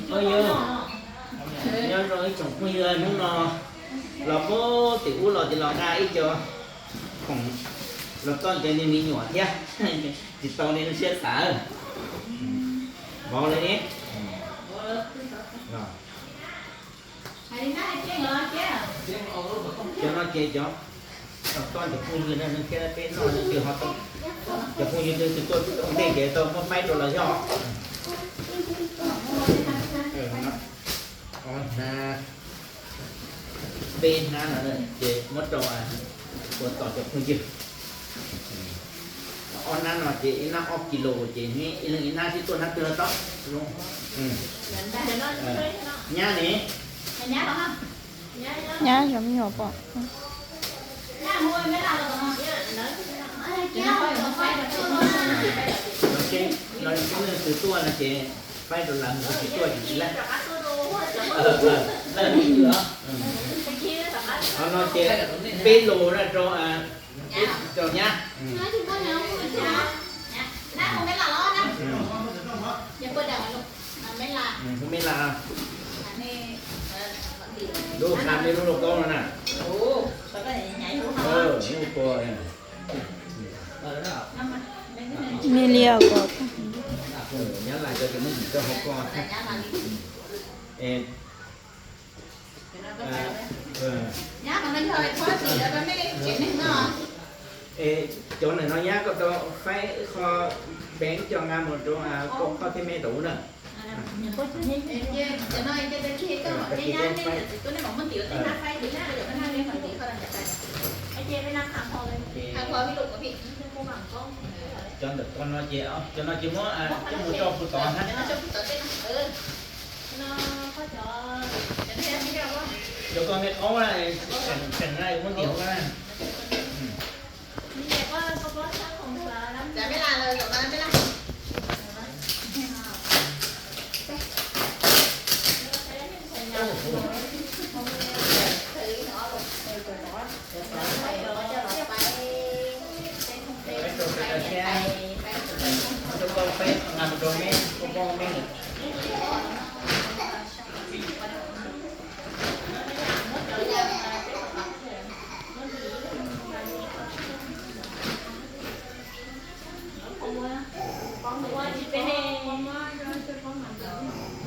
Ov yog, nyob zoo ib tsoom phooj ywg, hnub no los puag tim ub los ces los nqa ib co khoom los coj cov niag me nyuam thiab, tsis tau li lub siab xav. Vauv li ne. Cov no ces cov, cov phooj ywg no thiab peb noj no ces ho, cov phooj ywg twg tuaj ua ntej ces tau muab faib rau los yog. Ob hnab, peb hnab no ces muab rau ua tos cov phooj ywg. Ob hnab no ces ib hnab ob kis lus ces neb ib leeg ib hnab sib tuaj hnab twg los tau. Nyab ne? Nyab, cov me nyuam pom. Los seb leej twg tuaj no ces faib rau lawv, tus tsis tuaj ces tsis laib. Qhov no ces peb lus na rau, rau nyab. Hu meb la, lub qha meb lub lauj kaub no na. Lub tua me liam ko. Nyab Laj cov ces muab yim rau hauv ko thiab. Es cov ntawm no nyab koj tau faib qho npeev coj nqa mus rau koj thiab me rau ub na. Cov ntawm ko no ces, cov no ces muab coj mus tso puag tod na. Cov ko me qaub na, tseem na muab ntim hauv ko na.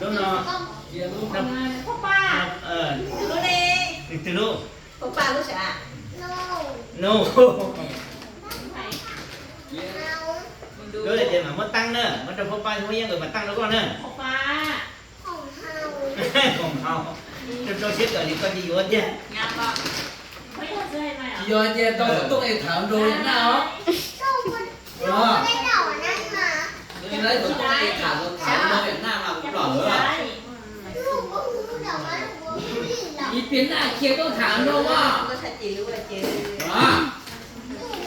Lub no, twg lub? No. Lub no ces mam muab taab na, muab rau Phob Paj thiab Phob Yeeb nkawd mam taab rau koj na. Khoom haus, rau rau siab kawm li koj tsis yuav tiag. Tsis yog tias tau xov tooj es tham nrog yam naj os. Lawv xov tooj es tham, tham nrog yam naj mas kuv lom lawm. Ib pliag naj khiav koj tham nrog mas.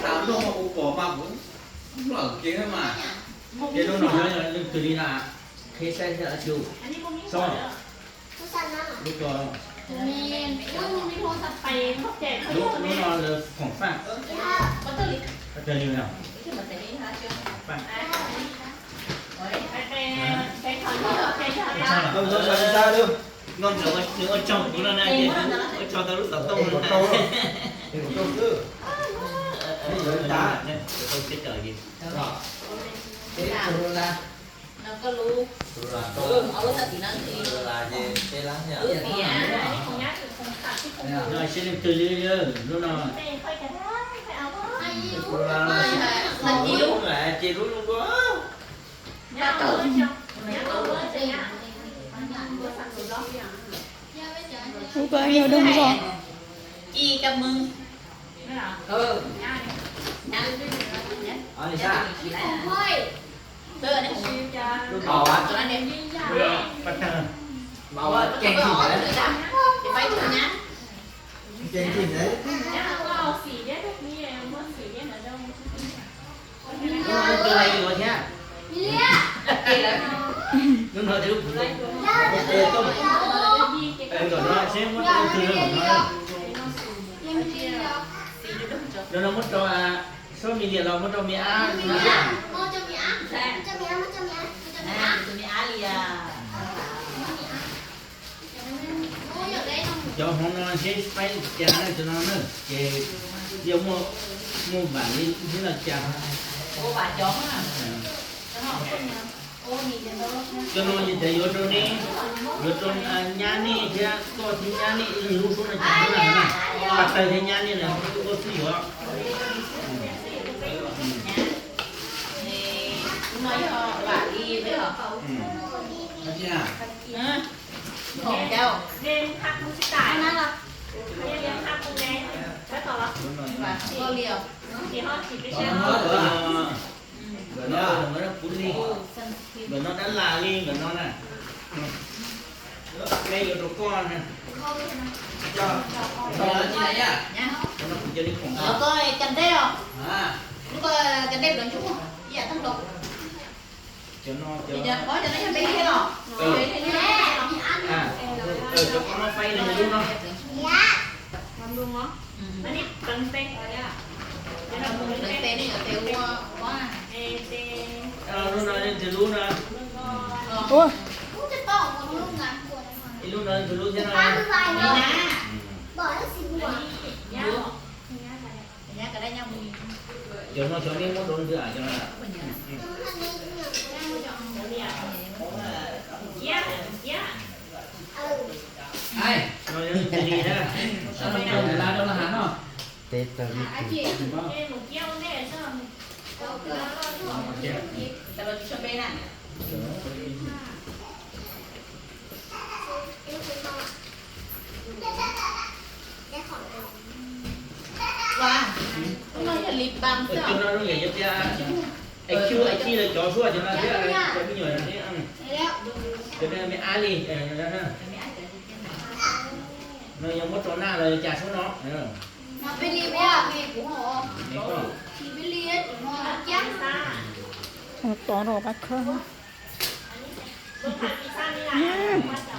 Tham nrog mas kuv pom mas kuv lom kiag mas. Ces lub no yog leej twg li na? Qhib saib thiab, Tsu. Xob, lub ko, lub, lub no lawv khoom faj. Raws li no, khoom faj. Noj ntawd nws ua tsaug kuv no na, ces ua tsaug tau lub xov tooj no. Tau siab kawm li. Siab leej twg li lub no. Ces lub lub ko. Ub, koj yuav doog zog. Lub no twg lub? Tom no seb muab rau leej twg lub no. Lub no muab rau Sob Me Liam los muab rau Me Ab? Me Ab li as. Cov hov no seb faib cas na, cov no na, ces yog muaj, muaj vam li thiab no cas. Cov no yog tias yuav rau nej, yuav rau nyab nej thiab koj thiab nyab nej ib leeg lub suab no cas na, pas tawg thiab nyab nej lawm koj xwb yuav. Nkawd no, nkawd no kuv li, nkawd no dab las li nkawd no na. Mej yuav rau koj na. Kuv cia li khoom. Lawv koj cov ntej os. Lub koj cov ntej lawv ntsuj ib yam tag nrho. Cov no, cov no yog peb thiab los? Cov koj no faib li lub no. Lub no ntshe lub no. Ua, ib lub no ntshe lub thiab no. Cov no cov nej muab rau ntawd cov no. No yog ntawd li na. Peb tawg li. Ua, lub no yog li pam xwb. Cov no yog tias IQ, IQ lawv cov suab cov no thiab, cov me nyuam, cov me ab li. No yog muab rau Naj los cas suab no. No peb li, peb li kuv, peb li, kuv no cab. Tov rau pab khawb.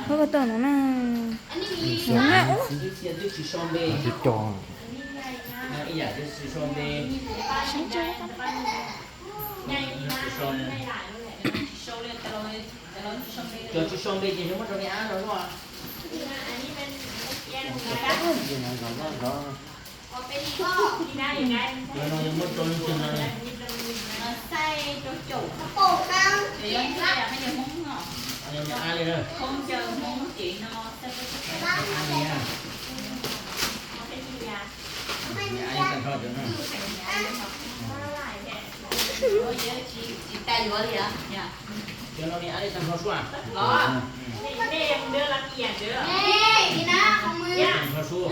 Khawb tau no na. Twb tsis so npe. Twb co. Ib yam twb tsis so npe. Tsis so npe. Cov tsis so npe ces muab rau me ab no. Cov no yog muab rau leej twg no? Yog me ab li na. Tsis tas yuav li os. Cov no me ab li tag nrho suab. Tag nrho suab.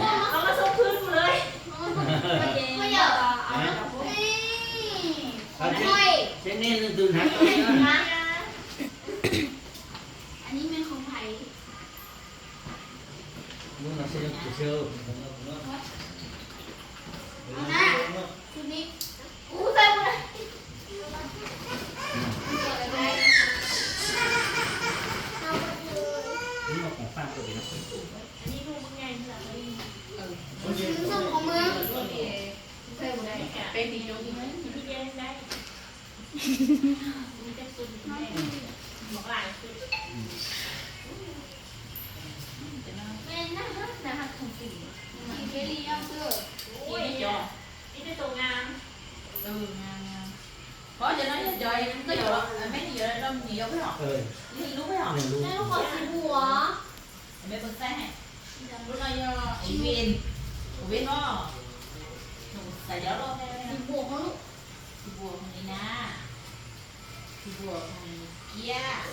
Seb nej leej twg hnav tau na. Lub no seb, lub no koom faj rau pem no. Ua, cov no yog cov koj yuav, meb yuav rau nws yau peb os? Ib lub peb os? Meb pes xeeb, lub no yog ua vij, ua vij no, xav cov loj thiab. Tsis npuas li na, tsis npuas kiag.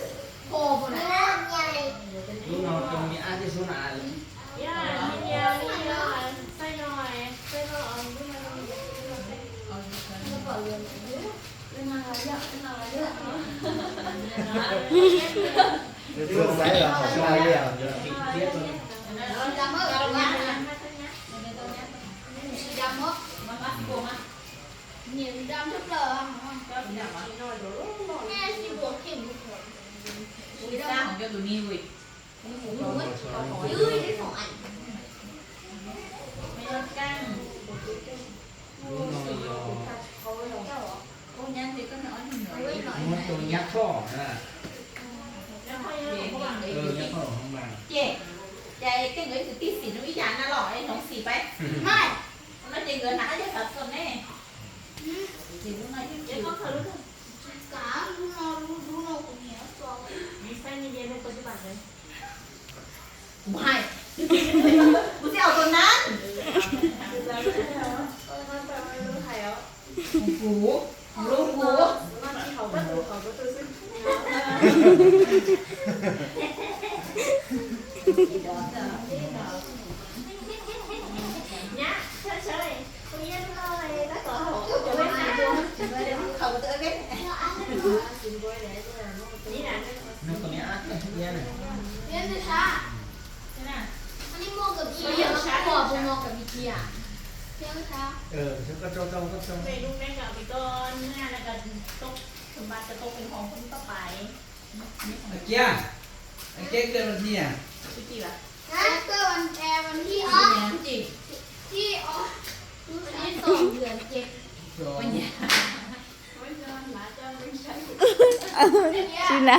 Lub no rau me ab thiab suab na. Xaib los haum naj li os. Muab rau nyab Thoj na. Nyab Thoj hoob mas. Ces Peb. Hnub no ces nkawd hnav ib co xav txog ne. Ces hnub no yeej tsis kam, hnub no lub hnub no kuv niam txo. Hnub no yeej tsis kam, kuv hais, kuv tsis aus tus nab. Kuv, kuv, lub kuv. Kiab, kiab kawg los niam. Tsis na.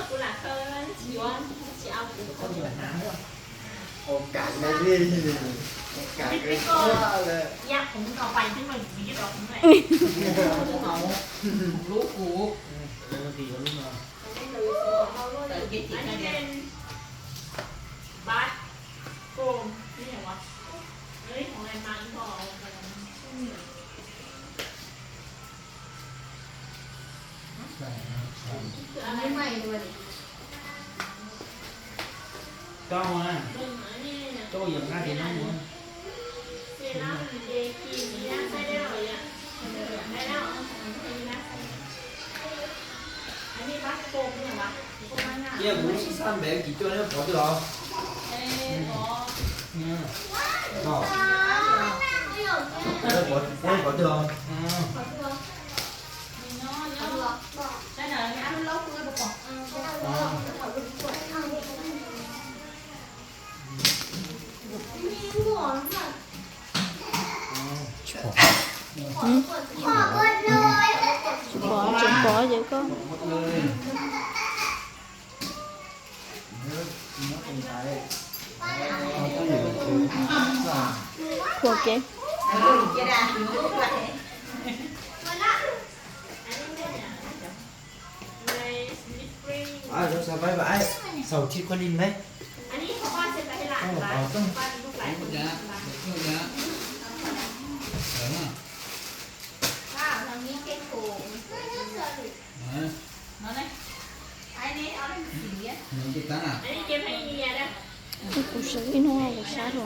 Kuv lam khaws, tsis yuav, tsis au kuv khaws. Ua kam li, ua kam li. Lub kuv. Bad Chrome, Koj, koj yog nqa tis no mus. Tias kuv lub xab xab npe kis cuaj neb pov twg los? Neb pov twg los? Tsis pom, tsis pom ces koj khuam kev. Xaus tsis khuam li neb. Kuv sawv ib hnub kuv sab dhau.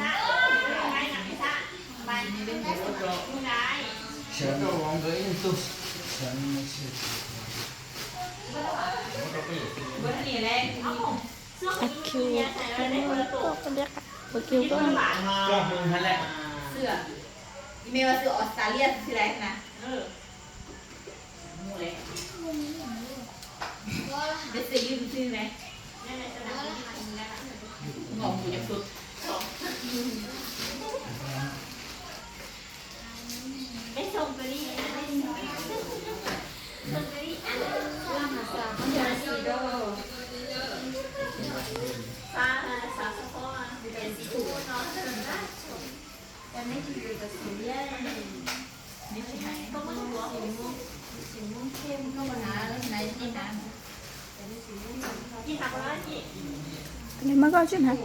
A Q, koj, koj, koj, koj. Neb muab koj tsib hnav.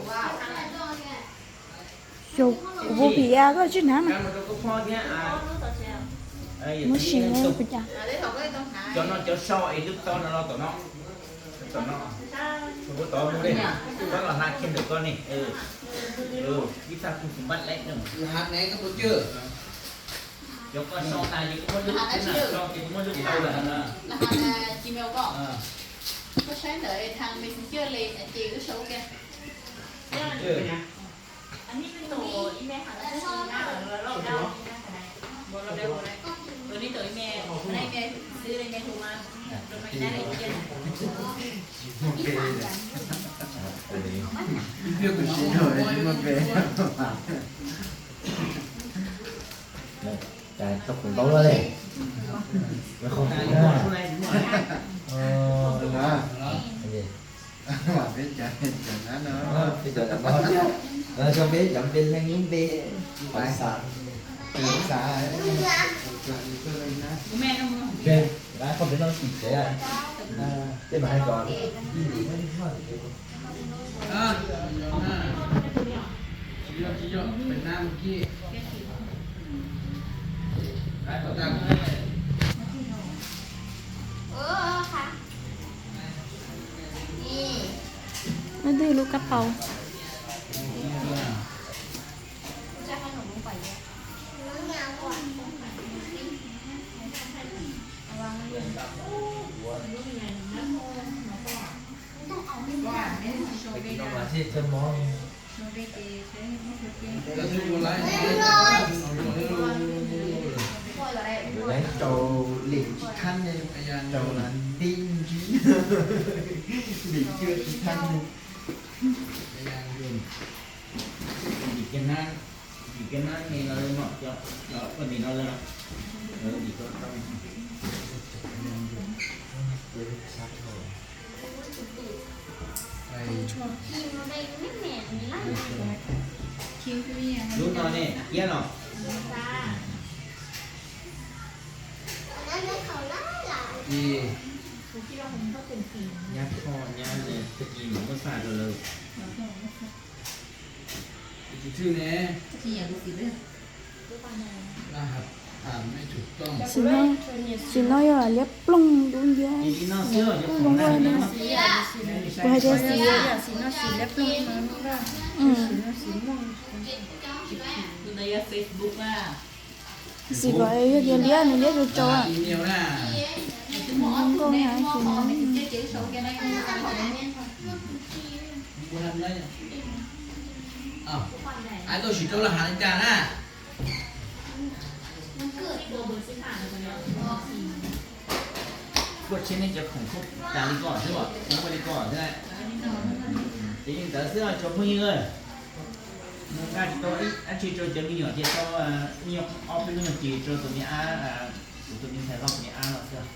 Xyov kuv puas phim ya koj tsib hnav na. Muab sim kuv cas. Cov no cov so es lub tau no los tom no. Tom no. Kuv tod mus li. Koj los hla kiag ntawm koj ni. Ib txaj kuv tus npaj leb no. Hla ne koj puas cwj? Cov koj so tas ces kuv muab lub, so ces kuv muab lub tau lawm na. Koj saib ntawm thaj messenger li ces wb sau kiag. Tsis muaj npe. Ib pliag kuv siv dua tsis muaj npe. Tau khoom ntau li. Peb cov, peb cov no, peb cov npe leej lub npe. Xav, xav, qhov peb no tim tsev, tej mas hais kom Leej twg lub kab paus? Rau lwm tsis thab ne, rau nti ntsib, lwm cua tsis thab ne. Dim kiag hnab, dim kiag hnab ne no, cov ua nim no lawm. Lub no ne, iab los. Nyab Thoj nyab tag kis nws muab xa rau lawm. Sim no, sim no yog liab ploog dub nciab, kuv nquag li. Kuv hais tias sim, sim kom yog tias liab nws liab tsau tsau. Nkauj na, sim no. Tuaj sim rau lawv hav li cas na? Tuaj tsheb nej cov khoom kuj tas li ko xwb os, ua li ko xwb. Ces li ntawd xwb os cov phooj ywg. Nqa tsis tau dab tsi rau cov me nyuam ces tau ib ob peb lub nyuag ris rau tus me ab, kuv tus me ntxhais loj tus me ab no xwb.